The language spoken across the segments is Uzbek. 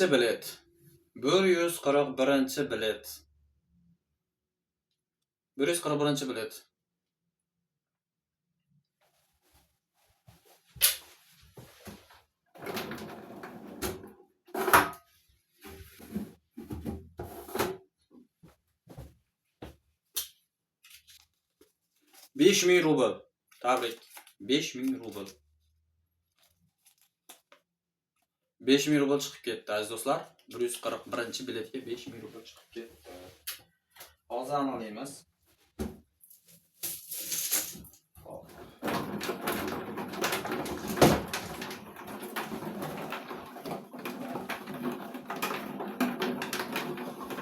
Bilet. 141-bilet. 141-bilet. 5000 rubl. Tabrik. 5000 rubl. 5000 rubl chiqib ketdi, aziz do'stlar. 141-biletga 5000 rubl chiqib ketdi. Hozir aniqlaymiz. Hop.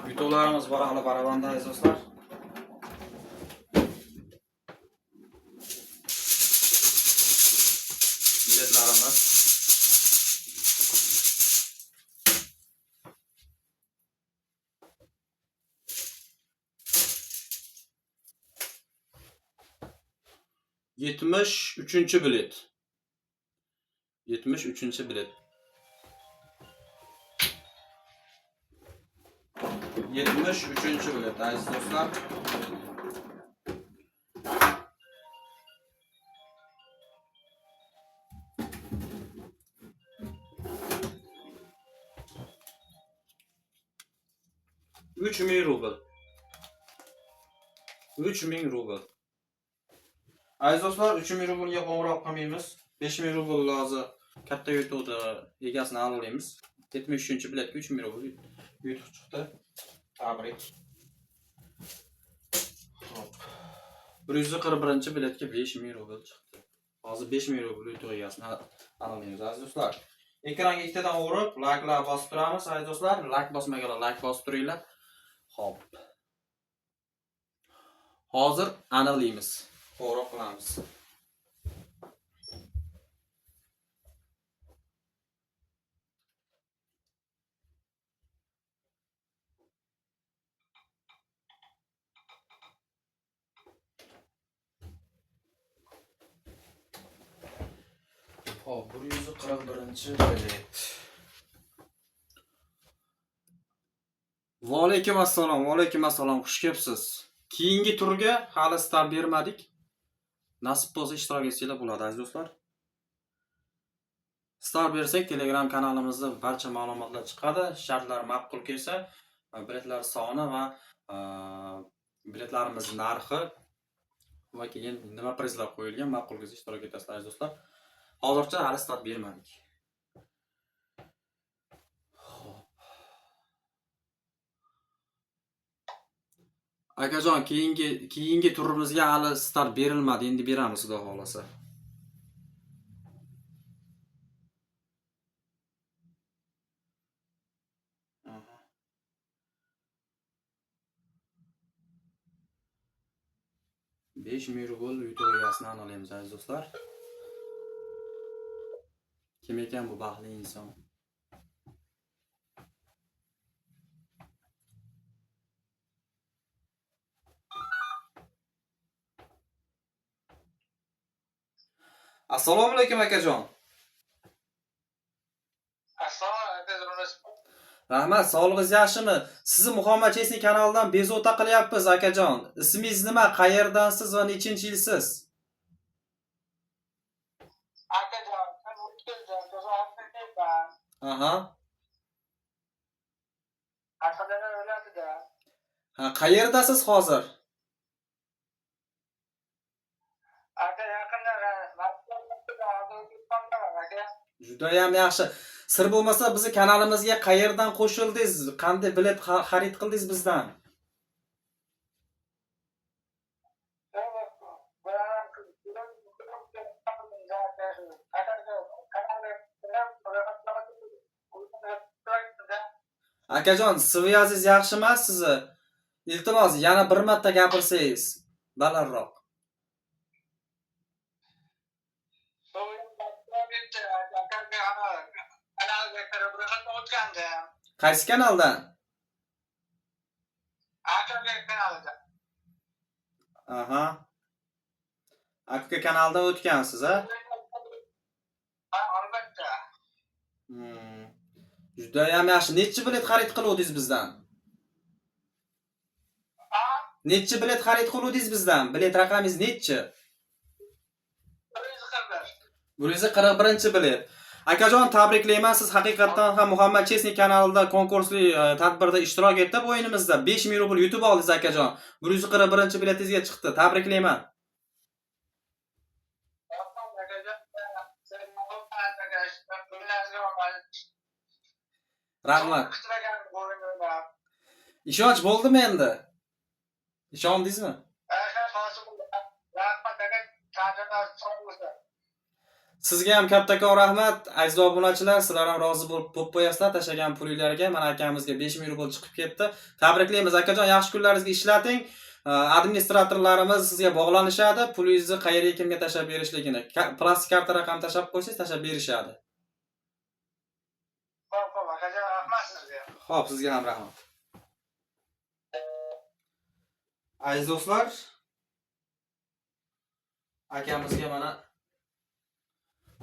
Yutuqlarimiz bor hali barabanda, aziz do'stlar. Biletlarimiz. 73-bilet. 73-bilet. 73-bilet, aziz do'stlar. 3000 rubl. 3000 rubl. Aziz do'stlar, 3000 rublga qo'ng'iroq qilmaymiz. 5000 rubl hozir katta yutuqni egasini aniqlaymiz. 73-biletga 3000 rubl yutuq chiqdi. Tabrik. Hop. 141-biletga 5000 rubl chiqdi. Hozir 5000 rubl yutuq egasini aniqlaymiz, aziz do'stlar. Ekranga ikkitadan urib, layklar bosib turamiz, aziz do'stlar. Layk bosmaganlar layk bosib turinglar. Hop. Hozir aniqlaymiz. Qo'ng'iroq qilamiz. Hop, 141-bilet. Va alaykum assalom, va alaykum assalom, xush kelibsiz. Keyingi turga hali start bermadik. Nasib bo'lsa ishtirok etsanglar bo'ladi, aziz do'stlar. Start bersak, Telegram kanalimizda barcha ma'lumotlar chiqadi. Shartlar ma'qul kelsa, biletlar soni va biletlarimiz narxi va keyin nima prizlar qo'yilgan, ma'qul kelsa ishtirok etasizlar, aziz do'stlar. Hozircha hali start bermadik. Xo'p. Akajon, keyingi turimizga hali start berilmadi, endi beramiz, xudo xohlasa. Aha. 5000 rubl yutuq egasini aniqlaymiz, aziz do'stlar. Kim ekan bu baxtli inson? Assalomu alaykum, akajon. Assalomu alaykum. Rahmat, sog'lig'ingiz yaxshimi? Sizni Muhammad Chesni kanalidan bezovta qilyapmiz, akajon. Ismingiz nima? Qayerdansiz va nechinchi yilsiz? Akajon, men o'tkazdim, Qozog'istondan. Aha. Qashqadaryo viloyatida. Ha, qayerdasiz hozir? Aka, yaqinda Moskvada aka. Judayam yaxshi. Sir bo'lmasa, bizni kanalimizga qayerdan qo'shildingiz? Qanday bilet xarid qildingiz bizdan? Akajon, связь ingiz yaxshi emas sizni. Iltimos, yana bir marta gapirsangiz, balandroq. Kanalga kirib ro'yxatdan o'tgandim. Qaysi kanaldan? Aka kanalida. Aha. Aka kanaldan o'tgansiz, a? Ha, albatta. Judayam yaxshi. Nechi bilet xarid qiluvdingiz bizdan? A? Nechi bilet xarid qiluvdingiz bizdan? Bilet raqamingiz nechi? 141. 141-bilet. Akajon, tabriklayman. Siz haqiqatdan ham Muhammad Chesni kanalida konkursli tadbirda ishtirok etib, o'yinimizda 5000 rubl yutib oldingiz, akajon. 141-biletingizga chiqdi. Tabriklayman. Rahmat akajon. Sen akajon. Bunlarga omad. Rahmat. Kutilgan bo'yin o'ynab. Ishonch bo'ldimi endi? Ishondingizmi? Aka, hozir rahmat aka, tajribasi sog' bo'lsin. Sizga ham kattakon rahmat, aziz obunachilar, sizlar ham rozi bo'lib qo'yasizlar tashlagan pulinglarga. Mana akamizga 5000 rubl chiqib ketdi. Tabriklaymiz, akajon, yaxshi kunlaringizga ishlating. Administratorlarimiz sizga bog'lanishadi, pulingizni qayerga kimga tashlab berishligini. Plastik karta raqam tashlab qo'ysangiz, tashlab berishadi. Xo'p, xo'p, akajon, rahmat sizga. Xo'p, sizga ham rahmat. Aziz do'stlar, akamizga mana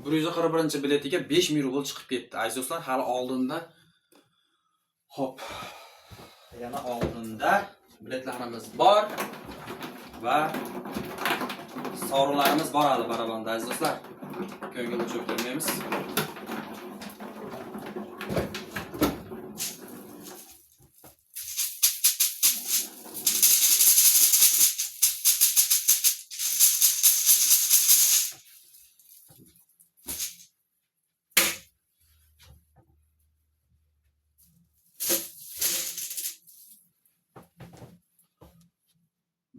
141-biletiga 5000 rubl chiqib ketdi. Aziz do'stlar, hali oldinda, xo'p, yana oldinda biletlarimiz bor va sovrinlarimiz bor hali barabanda, aziz do'stlar. Ko'ngilni cho'ktirmaymiz.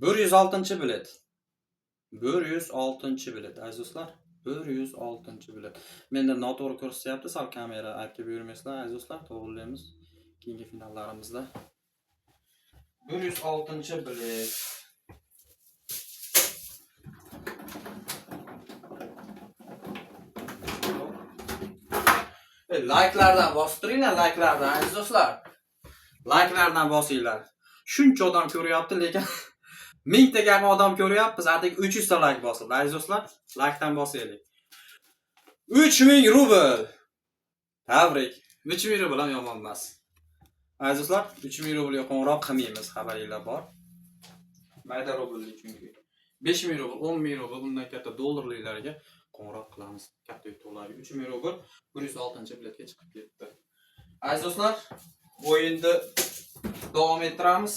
106-bilet. 106-bilet, aziz do'stlar. 106-bilet. Menda noto'g'ri ko'rsatyapti, sal kamera aybga buyurmaysizlar, aziz do'stlar, to'g'rilaymiz keyingi finallarimizda. 106-bilet. Layklardan bostiringlar, layklardan, aziz do'stlar. Layklardan bosinglar. Shuncha odam ko'ryapti, lekin 1000 taga yaqin odam ko'ryapmiz, atigi 300 ta layk bosildi. Aziz do'stlar, laykdan bosaylik. 3000 rubl. Tabrik. 3000 rubl ham yomon emas. Aziz do'stlar, 3000 rublga qo'ng'iroq qilmaymiz, xabaringlar bor. Mayda rubllik chunki. 5000 rubl, 10000 rubl, undan katta dollarliklarga qo'ng'iroq qilamiz. Katta yutuqlarga 3000 rubl 106-biletga chiqib ketdi. Aziz do'stlar, o'yinni davom ettiramiz.